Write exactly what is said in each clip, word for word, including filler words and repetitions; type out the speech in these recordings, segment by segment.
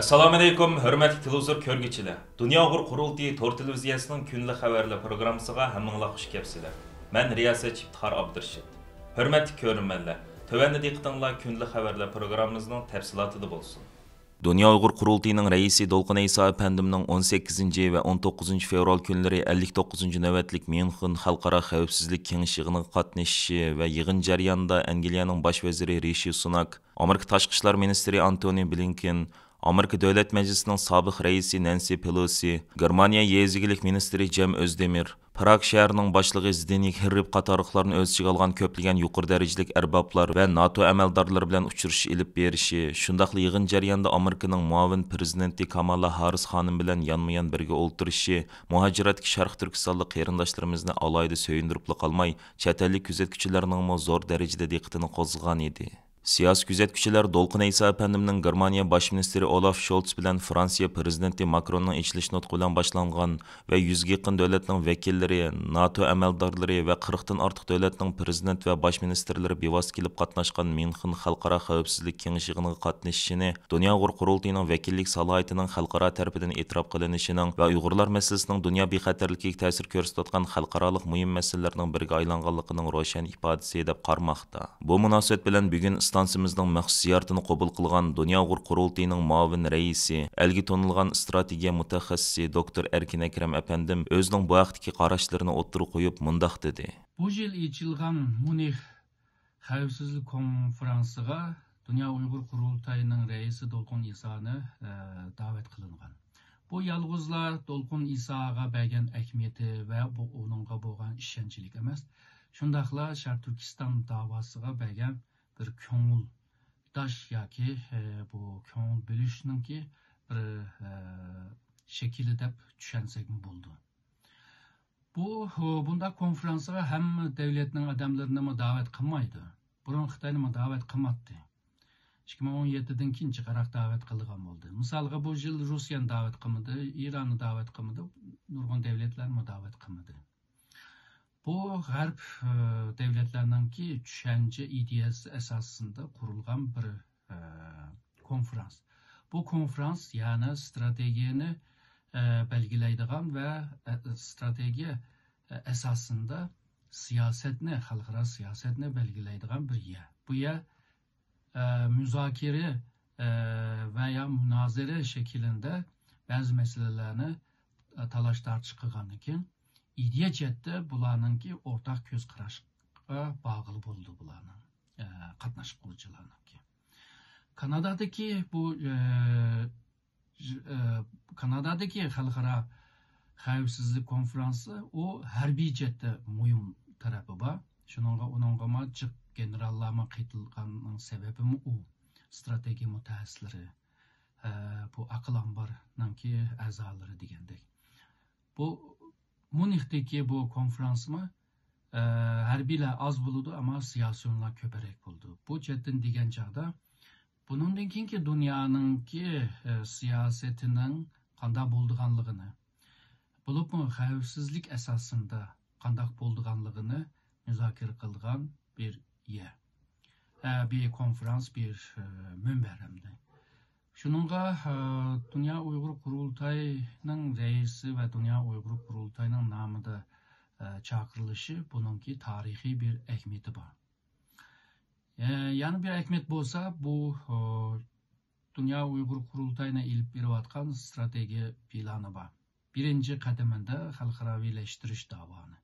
ئەسسالامۇئەلەيكۇم، ھۆرمەتلىك تېلېۋىزور كۆرگۈچىلەر! دۇنيا ئۇيغۇر قۇرۇلتىيى تور تېلېۋىزىيەسىنىڭ كۈندىلىك خەۋەرلەر پروگراممىسىغا ھەممىڭلار خۇش كەپسىلەر. مەن رىياسەتچى ئىپتىخار ئابدۇرېشىت. ھۆرمەتلىك كۆرۈرمەنلەر، تۆۋەندە دىققىتىڭلار كۈندىلىك خەۋەرلەر پروگراممىمىزنىڭ تەپسىلاتىدا بولسۇن. دۇنيا ئۇيغۇر قۇرۇلتىيىنىڭ رەئىسى دولقۇن ئەيسا ئەپەندىمنىڭ ئون سەككىزىنچى ۋە ئون توققۇزىنچى فېۋرال كۈنلىرى ئەللىك توققۇزىنچى نۆۋەتلىك ميۇنخېن خەلقئارا خەۋپسىزلىك كېڭىشى يىغىنىغا قاتنىشىشى ۋە يىغىن جەريانىدا ئەنگلىيەنىڭ باش ۋەزىرى رىشى سۇناك، ئامېرىكا تاشقى ئىشلار مىنىستىرى ئانتونى بلىنكېن، ئامېرىكا دۆلەت مەجلىسىنىڭ سابىق رەئىسى نەنسى پېلوسى، گېرمانىيە يېزا ئىگىلىك مىنىستىرى جەم ئۆزدېمىر، پراگ شەھىرىنىڭ باشلىقى زدېنىك ھېررىپ قاتارلىقلارنى ئۆز ئىچىگە ئالغان كۆپلىگەن يۇقىرى دەرىجىلىك ئەربابلار ۋە ناتو ئەمەلدارلىرى بىلەن ئۇچرىشىش ئېلىپ بېرىشى، شۇنداقلا يىغىن جەريانىدا ئامېرىكىنىڭ مۇئاۋىن پىرېزىدېنتى كامالا ھاررىس خانىم بىلەن يانمۇيان بىرگە ئولتۇرۇشى، مۇھاجىرەتتىكى شەرقىي تۈركىستانلىق قېرىنداشلىرىمىزنى ئالاھىدە سۆيۈندۈرۈپلا قالماي، چەت ئەللىك كۆزەتكۈچىلەرنىڭمۇ زور دەرىجىدە دىققىتىنى قوزغىغان ئىدى. سىياسىي كۆزەتكۈچىلەر دولقۇن ئەيسا ئەپەندىمنىڭ گېرمانىيە باش مىنىستىرى ئولاف شولتس بىلەن فرانسىيە پىرېزىدېنتى ماكروننىڭ ئېچىلىش نۇتقى بىلەن باشلانغان ۋە يۈزگە يېقىن دۆلەتنىڭ ۋەكىللىرى، ناتو ئەمەلدارلىرى ۋە قىرىقتىن ئارتۇق دۆلەتنىڭ پىرېزىدېنت ۋە باش مىنىستىرلىرى بىۋاسىتە كېلىپ قاتناشقان ميۇنخېن خەلقئارا خەۋپسىزلىك كېڭىشى يىغىنىغا قاتنىشىشىنى دۇنيا ئۇيغۇر قۇرۇلتىيىنىڭ ۋەكىللىك سالاھىيىتىنىڭ خەلقئارا تەرىپىدىن ئېتىراپ قىلىنىشىنىڭ ۋە ئۇيغۇرلار مەسىلىسىنىڭ دۇنيا بىخەتەرلىكىگە تەسىر كۆرسىتىۋاتقان خەلقئارالىق مۇھىم مەسىلىلەرنىڭ بىرىگە ئايلانغانلىقىنىڭ روشەن ئىپادىسى، دەپ قارىماقتا. بۇ مۇناسىۋەت بىلەن بۈگۈن ئىستانسىمىزنىڭ مەخسۇس زىيارىتىنى قوبۇل قىلغان دۇنيا ئۇيغۇر قۇرۇلتىيىنىڭ مۇئاۋىن رەئىسى، ئەلگە تونۇلغان ئىستراتېگىيە مۇتەخەسسىسى دوكتور ئەركىن ئەكرەم ئەپەندىم ئۆزىنىڭ بۇ ھەقتىكى قاراشلىرىنى ئوتتۇرىغا قويۇپ، مۇنداق دېدى. بۇ يىل ئېچىلغان مۇنىخ خەۋپسىزلىك كونفرانسىغا دۇنيا ئۇيغۇر قۇرۇلتايىنىڭ رەئىسى دولقۇن ئىسانى، ئە، دەۋەت قىلىنغان. بۇ يالغۇزلا دولقۇن ئىساغا بەرگەن ئەھمىيىتى ۋە بۇ ئۇنىڭغا بولغان ئىشەنچلىك ئەمەس، شۇنداقلا شەرقىي تۈركىستان داۋاسىغا بەرگەن بىر كۆڭۈلداش ياكى، ئە، بۇ كۆڭۈل بۆلۈشنىڭكى بىر، ئە، شەكلى دەپ چۈشەنسەكمۇ بولىدۇ. بۇ، بۇنداق كونفرانسقا ھەممە دۆلەتنىڭ ئادەملىرىنىمۇ دەۋەت قىلمايدۇ. بۇرۇن خىتاينىمۇ دەۋەت قىلماتتى. ئىككى مىڭ ئون يەتتىدىن كېيىن جىقراق دەۋەت قىلىدىغان بولدى. مىسالغا، بۇ يىل روسىيەنى دەۋەت قىلمىدى، ئىراننى دەۋەت قىلمىدى، نۇرغۇن دۆلەتلەرنىمۇ دەۋەت قىلمىدى. بۇ غەرب، ئە، دۆلەتلەرنىڭكى چۈشەنچە ئىدىيەسى ئاساسىدا قۇرۇلغان بىر، ئە، كونفرانس. بۇ كونفرانس يەنى ستراتېگىيەنى، ئە، بەلگىلەيدىغان ۋە، ئە، ستراتېگىيە، ئە، ئاساسىدا سىياسەتنى، خەلقئارا سىياسەتنى بەلگىلەيدىغان بىر يەر. بۇ يەر، ئە، مۇزاكىرە، ئە، ۋە يا مۇنازىرە شەكلىدە بەزى مەسىلىلەرنى، ئە، تالاش-تارتىش قىلغاندىن كېيىن، ئىدىيە جەھەتتە بۇلارنىڭكى ئورتاق كۆز قاراشقا بارغىلى بولىدۇ بۇلارنىڭ، ئە، قاتناشقۇچىلارنىڭكى. كانادادىكى بۇ، ئە، ژ-، ئە، كانادادىكى خەلقئارا خەۋپسىزلىك كونفرانسى، ئۇ ھەربىي جەھەتتە مۇھىم تەرىپى بار. شۇنىڭغا، ئۇنىڭغىمۇ جىق گېنېراللارمۇ قېتىلغاننىڭ سەۋەبىمۇ ئۇ. ستراتېگىيە مۇتەخەسسىسلىرى، ئە، بۇ ئاقىل ئامبارنىڭكى ئەزالىرى دېگەندەك. بۇ مۇنىختىكى بۇ كونفرانسمۇ، ئە، ھەربىيلەر ئاز بولىدۇ، ئەمما سىياسىيونلار كۆپرەك بولىدۇ. بۇ جەھەتتىن دېگەن چاغدا، بۇنىڭدىن كېيىنكى دۇنيانىڭكى، ئە، سىياسىتىنىڭ قانداق بولىدىغانلىقىنى، بولۇپمۇ خەۋپسىزلىك ئاساسىدا قانداق بولىدىغانلىقىنى مۇزاكىرە قىلىدىغان بىر يەر. ئە، بىر كونفرانس، بىر، ئە، مۇنبەر ئەمدى. شۇنىڭغا، ئە، دۇنيا ئۇيغۇر قۇرۇلتايىنىڭ رەئىسى ۋە دۇنيا ئۇيغۇر قۇرۇلتايىنىڭ نامىدا، ئە، چاقىرىلىشى، بۇنىڭكى تارىخىي بىر ئەھمىيىتى بار. ئە، يەنە بىر ئەھمىيەت بولسا، بۇ، ئە، دۇنيا ئۇيغۇر قۇرۇلتايىنىڭ ئېلىپ بېرىۋاتقان ستراتېگىيە پىلانى بار. بىرىنچى قەدىمىدە خەلقئاراۋىلەشتۈرۈش داۋانى.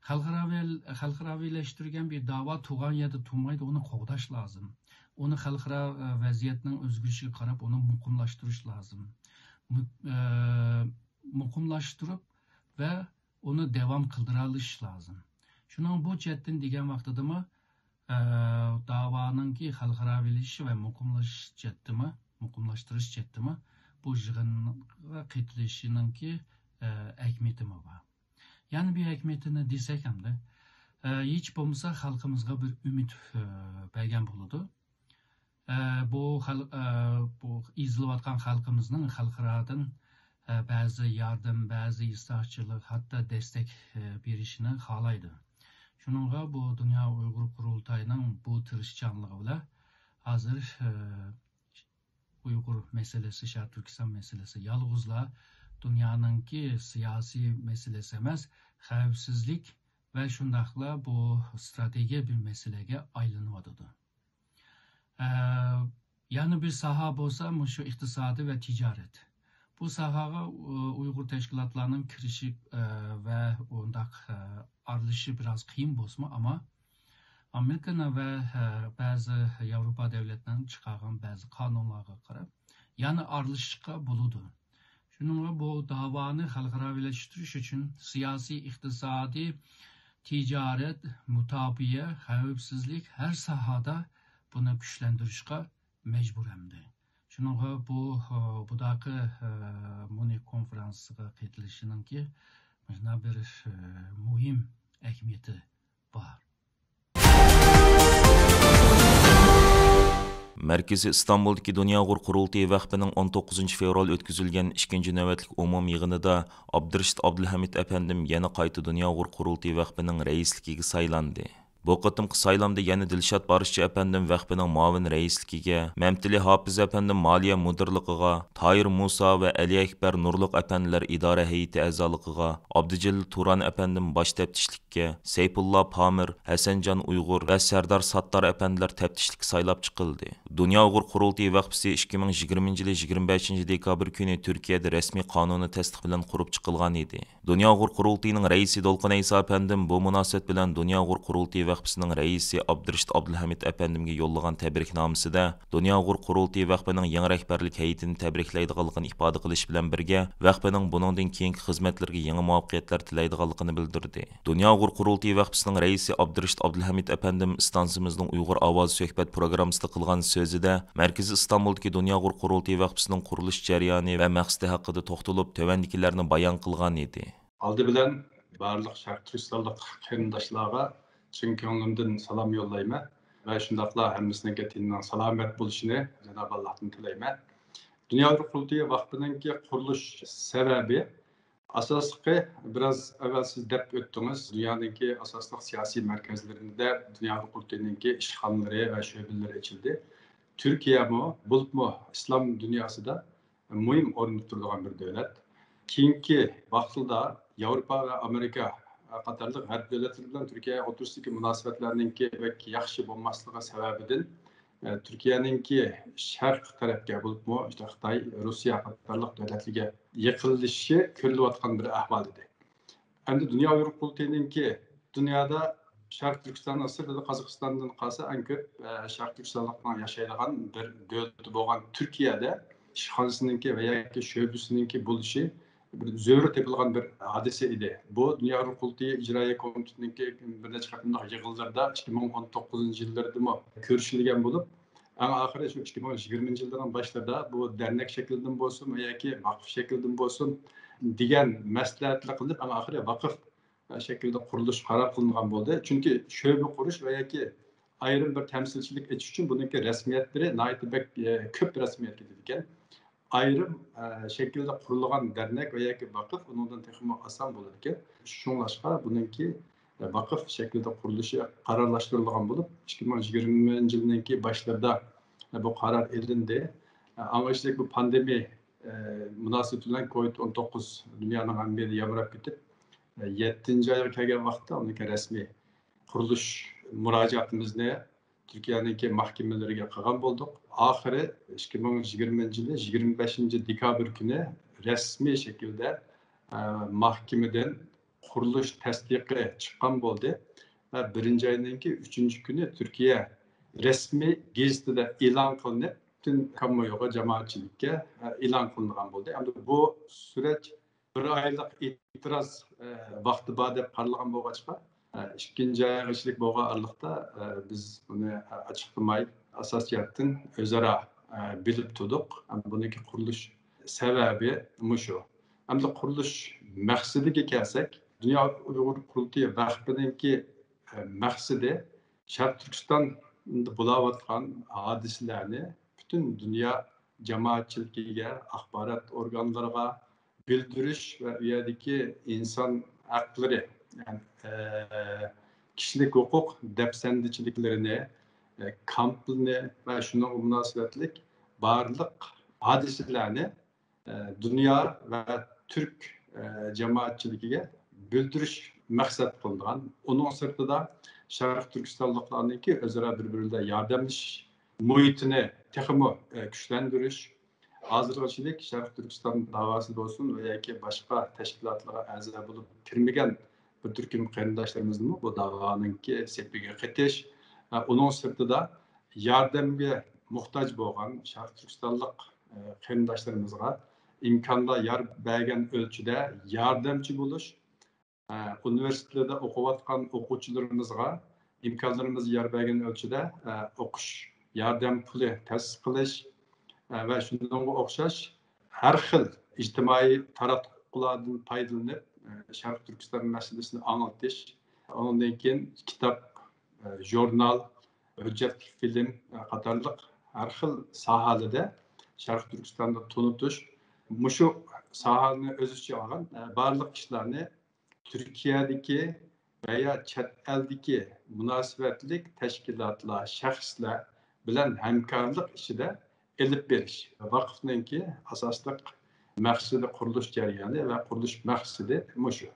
خەلقئاراۋىل-، خەلقئاراۋىلەشتۈرگەن بىر داۋا تۇغان يەردە تۇرمايدۇ، ئۇنى قوغداش لازىم. ئۇنى خەلقئارا، ئە، ۋەزىيەتنىڭ ئۆزگىرىشىگە قاراپ ئۇنى مۇقىملاشتۇرۇش لازىم. مۇ-، ئە، مۇقىملاشتۇرۇپ ۋە ئۇنى داۋام قىلدۇرالىش لازىم. شۇنىڭ بۇ جەھەتتىن دېگەن ۋاقتىدىمۇ، ئە، داۋانىڭكى خەلقئاراۋىلىشىش ۋە مۇقىملىشىش جەھەتتىمۇ، مۇقىملاشتۇرۇش جەھەتتىمۇ بۇ يىغىنغا قېتىلىشىنىڭكى، ئە، ئەھمىيىتىمۇ بار. يەنە بىر ئەھمىيىتىنى دېسەك ئەمدى، ئە، ھېچ بولمىسا خەلقىمىزغا بىر ئۈمىد، ئە، بەرگەن بولىدۇ. ئە، بۇ خەل-، ئە، بۇ ئېزىلىۋاتقان خەلقىمىزنىڭ خەلقئارادىن، ئە، بەزى ياردەم، بەزى ئىسراپچىلىق، ھەتتا دەستەك، ئە، بېرىشىنى خالايدۇ. شۇنىڭغا بۇ دۇنيا ئۇيغۇر قۇرۇلتايىنىڭ بۇ تىرىشچانلىقى بىلەن ھازىر، ئە، ئۇيغۇر مەسىلىسى، شەرقىي تۈركىستان مەسىلىسى يالغۇزلا دۇنيانىڭكى سىياسىي مەسىلىسى ئەمەس، خەۋپسىزلىك ۋە شۇنداقلا بۇ ئىستراتېگىيە بىر مەسىلىگە ئايلىنىۋاتىدۇ. ئە، يەنە بىر ساھە بولسا مۇشۇ ئىقتىسادىي ۋە تىجارەت. بۇ ساھەگە، ئۇ، ئۇيغۇر تەشكىلاتلارنىڭ كىرىشىپ، ئە، ۋە ئۇنداق، ئە، ئارىلىشىشى بىراز قىيىن بولسىمۇ، ئەمما ئامېرىكىنىڭ ۋە، ئە، بەزى ياۋروپا دۆلەتلىرىنىڭ چىقارغان بەزى قانۇنلارغا قاراپ، يەنە ئارىلىشىشقا بولىدۇ. شۇنىڭغا بۇ داۋانى خەلقئاراۋىلەشتۈرۈش ئۈچۈن سىياسىي، ئىقتىسادىي، تىجارەت، مۇداپىئە، خەۋپسىزلىك، ھەر ساھەدە بۇنى كۈچلەندۈرۈشقا مەجبۇر ئەمدى. شۇنىڭغا بۇ، بۇداقى مۇنىخ كونفېرانسىغا قېتىلىشىنىڭكى مۇشۇنداق بىر مۇھىم ئەھمىيىتى بار. مەركىزى ئىستانبۇلدىكى دۇنيا ئۇيغۇر قۇرۇلتىيى ۋەقپىنىڭ ئون توققۇزىنچى فېۋرال ئۆتكۈزۈلگەن ئىككىنچى نۆۋەتلىك ئومۇمىي يىغىنىدا ئابدۇرېشىت ئابدۇلھەمىت ئەپەندىم يەنە قايتا دۇنيا ئۇيغۇر قۇرۇلتىيى ۋەقپىنىڭ رەئىسلىكىگە سايلاندى. بۇ قېتىمقى سايلامدا يەنە دىلشات بارىشچى ئەپەندىم ۋەقپىنىڭ مۇئاۋىن رەئىسلىكىگە، مەمتىلى ھاپىز ئەپەندىم مالىيە مۇدىرلىقىغا، تاھىر مۇسا ۋە ئەلى ئەكبەر نۇرلۇق ئەپەندىلەر ئىدارە ھەيئىتى ئەزالىقىغا، ئابدۇجېلىل تۇران ئەپەندىم باش تەپتىشلىككە، سەيپۇللا پامىر، ھەسەنجان ئۇيغۇر ۋە سەردار ساتتار ئەپەندىلەر تەپتىشلىككە سايلاپ چىقىلدى. دۇنيا ئۇيغۇر قۇرۇلتىيى ۋەقپىسى ئىككى مىڭ يىگىرمىنچى يىلى يىگىرمە بەشىنچى دېكابىر كۈنى تۈركىيەدە رەسمىي قانۇنىي تەستىق بىلەن قۇرۇپ چىقىلغان ئىدى. دۇنيا ئۇيغۇر قۇرۇلتىيىنىڭ رەئىسى دولقۇن ئەيسا ئەپەندىم بۇ مۇناسىۋەت بىلەن دۇنيا ئۇيغۇر قۇرۇلتىيى ۋەقپىسىنىڭ رەئىسى ئابدۇرېشىت ئابدۇلھەمىت ئەپەندىمگە يوللىغان تەبرىكنامىسىدە، دۇنيا ئۇيغۇر قۇرۇلتىيى ۋەقپىنىڭ يېڭى رەھبەرلىك ھەيئىتىنى تەبرىكلەيدىغانلىقىنى ئىپادە قىلىش بىلەن بىرگە، ۋەقپىنىڭ بۇنىڭدىن كېيىنكى خىزمەتلىرىگە يېڭى مۇۋەپپەقىيەتلەر تىلەيدىغانلىقىنى بىلدۈردى. دۇنيا ئۇيغۇر قۇرۇلتىيى ۋەقپىسىنىڭ رەئىسى ئابدۇرېشىت ئابدۇلھەمىت ئەپەندىم ئىستانسىمىزنىڭ ئۇيغۇر ئاۋازى سۆھبەت پروگراممىسىدا قىلغان سۆزىدە، مەركىزى ئىستانبۇلدىكى دۇنيا ئۇيغۇر قۇرۇلتىيى ۋەقپىسىنىڭ قۇرۇلۇش جەريانى ۋە مەقسىتى ھەققىدە توختىلىپ، تۆۋەندىكىلەرنى بايان قىلغان ئىدى. ئالدى بىلەن بارلىق شەرقىي تۈركىستانلىق قېرىنداشلارغا چىن كۆڭلۈمدىن سالام يوللايمەن ۋە شۇنداقلا ھەممىسىنىڭكى تېنىنىڭ سالامەت بولۇشىنى جانابى ئاللاھتىن تىلەيمەن. دۇنيا ئۇيغۇر قۇرۇلتىيى ۋەقپىنىڭكى قۇرۇلۇش سەۋەبى ئاساسلىقى، بىراز ئەۋۋەل سىز دەپ ئۆتتىڭىز، دۇنيانىڭكى ئاساسلىق سىياسىي مەركەزلىرىدە دۇنيا قۇرۇلتىيىنىڭكى ئىشخانىلىرى ۋە شۆبىلىرى ئېچىلدى. تۈركىيەمۇ، بولۇپمۇ ئىسلام دۇنياسىدا مۇھىم ئورۇندا تۇرىدىغان بىر دۆلەت. كېيىنكى ۋاقىتلاردا ياۋروپا ۋە ئامېرىكا قاتارلىق غەرب دۆلەتلىرى بىلەن تۈركىيە ئوتتۇرىسىدىكى مۇناسىۋەتلەرنىڭكى بەك ياخشى بولماسلىقى سەۋەبىدىن، ئە، تۈركىيەنىڭكى شەرق تەرەپكە، بولۇپمۇ ئىشتە خىتاي، روسىيە قاتارلىق دۆلەتلەرگە يېقىنلىشىشى كۆرۈلۈۋاتقان بىر ئەھۋال ئىدى. ئەمدى دۇنيا ئۇيغۇر قۇرۇلتىيىنىڭكى دۇنيادا شەرقىي تۈركىستان، سىرتىدا قازاقىستاندىن قالسا ئەڭ كۆپ، ئە، شەرقىي تۈركىستانلىقنىڭ ياشايدىغان بىر دۆلىتى بولغان تۈركىيەدە ئىشخانىسىنىڭكى ۋە ياكى شۆبىسىنىڭكى بولۇشى بىر زۆرۈر تېپىلغان بىر ھادىسە ئىدى. بۇ دۇنيا ئۇيغۇر قۇرۇلتىيى ئىجرائىيە كومىتېتىنىڭكى بىر نەچچە قېتىملىق يىغىنلىرىدا ئىككى مىڭ ئون توققۇزىنچى يىللىرىدىمۇ كۆرۈشۈلگەن بولۇپ، ئەڭ ئاخىرى شۇ ئىككى مىڭ يىگىرمىنچى يىللارنىڭ باشلىرىدا بۇ دەرنەك شەكلىدىن بولسۇن ۋە ياكى ۋاقىپ شەكلىدىن بولسۇن دېگەن مەسلىھەتلەر قىلىنىپ، ئەڭ ئاخىرى ۋاقىپ شەكلىدە قۇرۇلۇش قارار قىلىنغان بولدى. چۈنكى شۆبە قۇرۇش ۋە ياكى ئايرىم بىر تەمسىلچىلىك ئېچىش ئۈچۈن بۇنىڭكى رەسمىيەتلىرى ناھايىتى بەك، ئە، كۆپ رەسمىيەت كېتىدىكەن. ئايرىم، ئە، شەكىلدە قۇرۇلغان دەرنەك ۋە ياكى ۋاقىپ ئۇنىڭدىن تېخىمۇ ئاسان بولىدىكەن. شۇڭلاشقا بۇنىڭكى، ئە، ۋاقىپ شەكلىدە قۇرۇلۇشى قارارلاشتۇرۇلغان بولۇپ، ئىككى مىڭ يىگىرمىنچى يىلنىڭكى باشلىرىدا، ئە، بۇ قارار ئېلىندى. ئە، ئاڭلىشىلىك بۇ پاندېمىيە، ئە، مۇناسىۋىتى بىلەن كوۋىد ئون توققۇز دۇنيانىڭ ھەممە يېرىدە يامراپ كېتىپ، ئە، يەتتىنچى ئايغا كەلگەن ۋاقىتتا ئۇنىڭكى رەسمىي قۇرۇلۇش مۇراجىئاتىمىزنى تۈركىيەنىڭكى مەھكىمىلىرىگە قىلغان بولدۇق. ئاخىرى ئىككى مىڭ يىگىرمىنچى يىلى يىگىرمە بەشىنچى دېكابىر كۈنى رەسمىي شەكىلدە، ئە، مەھكىمىدىن قۇرۇلۇش تەستىقى چىققان بولدى ۋە بىرىنچى ئاينىڭكى ئۈچىنچى كۈنى تۈركىيە رەسمىي گېزىتىدە ئېلان قىلىنىپ، پۈتۈن كاممايوغا، جامائەتچىلىككە، ئە، ئېلان قىلىنغان بولدى. ئەمدى بۇ سۈرەت بىر ئايلىق ئېتىراز، ئە، ۋاقتى بار دەپ قارالغان بولغاچقا، ئە، ئىككىنچى ئايغىچىلىك بولغان ئارىلىقتا، ئە، بىز بۇنى، ئە، ئاچىقلىماي، ئاساسىي جەھەتتىن ئۆزئارا، ئە، بىلىپ تۇردۇق. ئە، بۇنىڭكى قۇرۇلۇش سەۋەبى مۇشۇ. ئەمدى قۇرۇلۇش مەقسىتىگە كەلسەك، دۇنيا ئۇيغۇر قۇرۇلتىيى ۋەقپىنىڭكى، ئە، مەقسىتى شەرقىي تۈركىستاندا بولاۋاتقان ھادىسىلەرنى پۈتۈن دۇنيا جامائەتچىلىكىگە، ئاخبارات ئورگانلىرىغا بىلدۈرۈش ۋە ئۇ يەردىكى ئىنسان ھەقلىرى، يەنى، ئە، كىشىلىك ھوقۇق دەپسەندىچىلىكلىرىنى، ئە، كامپلىنى ۋە شۇنىڭغا مۇناسىۋەتلىك بارلىق ھادىسىلەرنى، ئە، دۇنيا ۋە تۈرك، ئە، جامائەتچىلىكىگە بىلدۈرۈش مەقسەت قىلىنغان. ئۇنىڭ سىرتىدا، شەرقىي تۈركىستانلىقلارنىڭكى ئۆزئارا بىر-بىرىدە ياردەملىشىش مۇھىتىنى تېخىمۇ، ئە، كۈچلەندۈرۈش، ھازىرغىچىلىك شەرقىي تۈركىستان داۋاسى بولسۇن ۋە ياكى باشقا تەشكىلاتلارغا ئەزا بولۇپ كىرمىگەن بىر تۈركۈم قېرىنداشلىرىمىزنىمۇ بۇ داۋانىڭكى سېپىگە قېتىش، ئە، ئۇنىڭ سىرتىدا ياردەمگە موھتاج بولغان شەرقىي تۈركىستانلىق، ئە، قېرىنداشلىرىمىزغا ئىمكانلار يار بەرگەن ئۆلچىدە ياردەمچى بولۇش، ئە، ئۇنىۋېرسىتېتلاردا ئوقۇۋاتقان ئوقۇغۇچىلىرىمىزغا ئىمكانلىرىمىز يار بەرگەن ئۆلچىدە، ئە، ئوقۇش ياردەم پۇلى تەسىس قىلىش، ئە، ۋە شۇنىڭغا ئوخشاش ھەر خىل ئىجتىمائىي تاراتقۇلاردىن پايدىلىنىپ، ئە، شەرقىي تۈركىستان مەسىلىسىنى ئاڭلىتىش، ئۇنىڭدىن كېيىن كىتاب، ئە، ژۇرنال، ھۆججەتلىك فىلىم، ئە، قاتارلىق ھەر خىل ساھەلىدە شەرقىي تۈركىستاندا تونۇتۇش، مۇشۇ ساھەنى ئۆز ئىچىگە ئالغان، ئە، بارلىق ئىشلارنى تۈركىيەدىكى ۋە يا چەت ئەلدىكى مۇناسىۋەتلىك تەشكىلاتلار، شەخسلەر بىلەن ھەمكارلىق ئىچىدە ئېلىپ بېرىش. ۋاقىفنىڭكى ئاساسلىق مەقسىتى، قۇرۇلۇش جەريانى ۋە قۇرۇلۇش مەقسىتى مۇشۇ.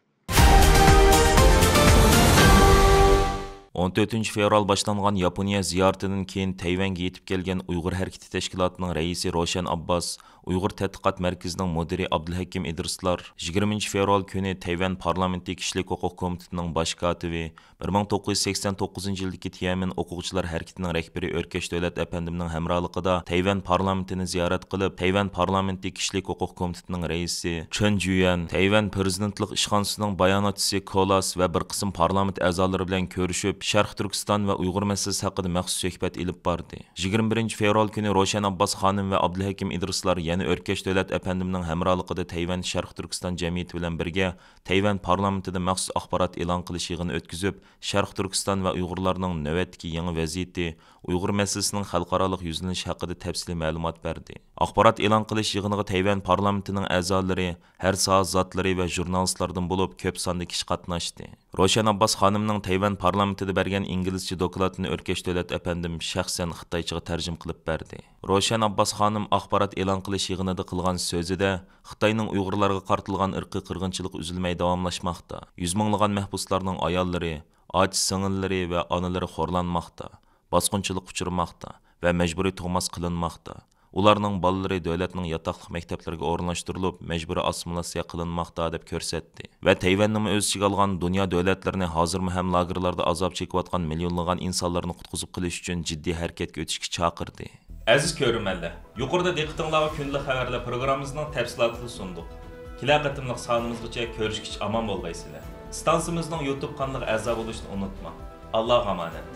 ئون تۆتىنچى فېۋرال باشلانغان ياپونىيە زىيارىتىدىن كېيىن تەيۋەنگە يېتىپ كەلگەن ئۇيغۇر ھەرىكىتى تەشكىلاتىنىڭ رەئىسى روشەن ئابباس، ئۇيغۇر تەتقىقات مەركىزىنىڭ مۇدىرى ئابدۇلھەكىم ئىدرىسلار يىگىرمىنچى فېۋرال كۈنى تەيۋەن پارلامېنتى كىشىلىك ھوقۇق كومىتېتىنىڭ باش كاتىپى، بىر مىڭ توققۇز يۈز سەكسەن توققۇزىنچى يىلدىكى تيەنئەنمېن ئوقۇغۇچىلار ھەرىكىتىنىڭ رەھبىرى ئۆركەش دۆلەت ئەپەندىمنىڭ ھەمراھلىقىدا تەيۋەن پارلامېنتىنى زىيارەت قىلىپ، تەيۋەن پارلامېنتى كىشىلىك ھوقۇق كومىتېتىنىڭ رەئىسى چېن جۈيۈەن، تەيۋەن پىرېزىدېنتلىق ئىشخانىسىنىڭ باياناتچىسى كولاس ۋە بىر قىسىم پارلامېنت ئەزالىرى بىلەن كۆرۈشۈپ، شەرقىي تۈركىستان ۋە ئۇيغۇر مەسىلىسى ھەققىدە مەخسۇس سۆھبەت ئېلىپ باردى. يىگىرمە بىرىنچى فېۋرال كۈنى روشەن ئابباس خانىم ۋە ئابدۇلھەكىم ئىدرىسلار يەنە ئۆركەش دۆلەت ئەپەندىمنىڭ ھەمراھلىقىدا تەيۋەن شەرقىي تۈركىستان جەمئىيىتى بىلەن بىرگە تەيۋەن پارلامېنتىدا مەخسۇس ئاخبارات ئېلان قىلىش يىغىنى ئۆتكۈزۈپ، شەرقىي تۈركىستان ۋە ئۇيغۇرلارنىڭ نۆۋەتتىكى يېڭى ۋەزىيىتى، ئۇيغۇر مەسىلىسىنىڭ خەلقئارالىق يۈزلىنىشى ھەققىدە تەپسىلىي مەلۇمات بەردى. ئاخبارات ئېلان قىلىش يىغىنىغا تەيۋەن پارلامېنتىنىڭ ئەزالىرى، ھەر ساھە زاتلىرى ۋە ژۇرنالىستلاردىن بولۇپ كۆپ ساندا كىشى قاتناشتى. روشەن ئابباس خانىمنىڭ تەيۋەن پارلامېنتىدا بەرگەن ئىنگلىزچە دوكلاتىنى ئۆركەش دۆلەت ئەپەندىم شەخسەن خىتايچىغا تەرجىمە قىلىپ بەردى. روشەن ئابباس خانىم ئاخبارات ئېلان قىلىش يىغىنىدا قىلغان سۆزىدە، خىتاينىڭ ئۇيغۇرلارغا قارىتىلغان ئىرقىي قىرغىنچىلىقى ئۈزۈلمەي داۋاملاشماقتا. يۈز مىڭلىغان مەھبۇسلارنىڭ ئاياللىرى، ئاچا سىڭىللىرى ۋە ئانىلىرى خورلانماقتا، باسقۇنچىلىققا ئۇچرىماقتا ۋە مەجبۇرىي تۇغماس قىلىنماقتا. ئۇلارنىڭ بالىلىرى دۆلەتنىڭ ياتاقلىق مەكتەپلىرىگە ئورۇنلاشتۇرۇلۇپ، مەجبۇرىي ئاسسىمىلياتسىيە قىلىنماقتا، دەپ كۆرسەتتى ۋە تەيۋەننىمۇ ئۆز ئىچىگە ئالغان دۇنيا دۆلەتلىرىنى ھازىرمۇ ھەم لاگېرلاردا ئازاب چېكىۋاتقان مىليونلىغان ئىنسانلارنى قۇتقۇزۇپ قېلىش ئۈچۈن جىددىي ھەرىكەتكە ئۆتۈشكە چاقىردى. ئەزىز كۆرۈرمەنلەر، يۇقىرىدا دىققىتىڭلارغا كۈندىلىك خەۋەرلەر پروگراممىمىزنىڭ تەپسىلاتىنى سۇندۇق. كېلەر قېتىملىق سانىمىزغىچە كۆرۈشكىچە ئامان بولغايسىلەر. ئىستانسىمىزنىڭ يۇتۇب قانىلىغا ئەزا بولۇشنى ئۇنتۇماڭ. ئاللاغا ئامانەت.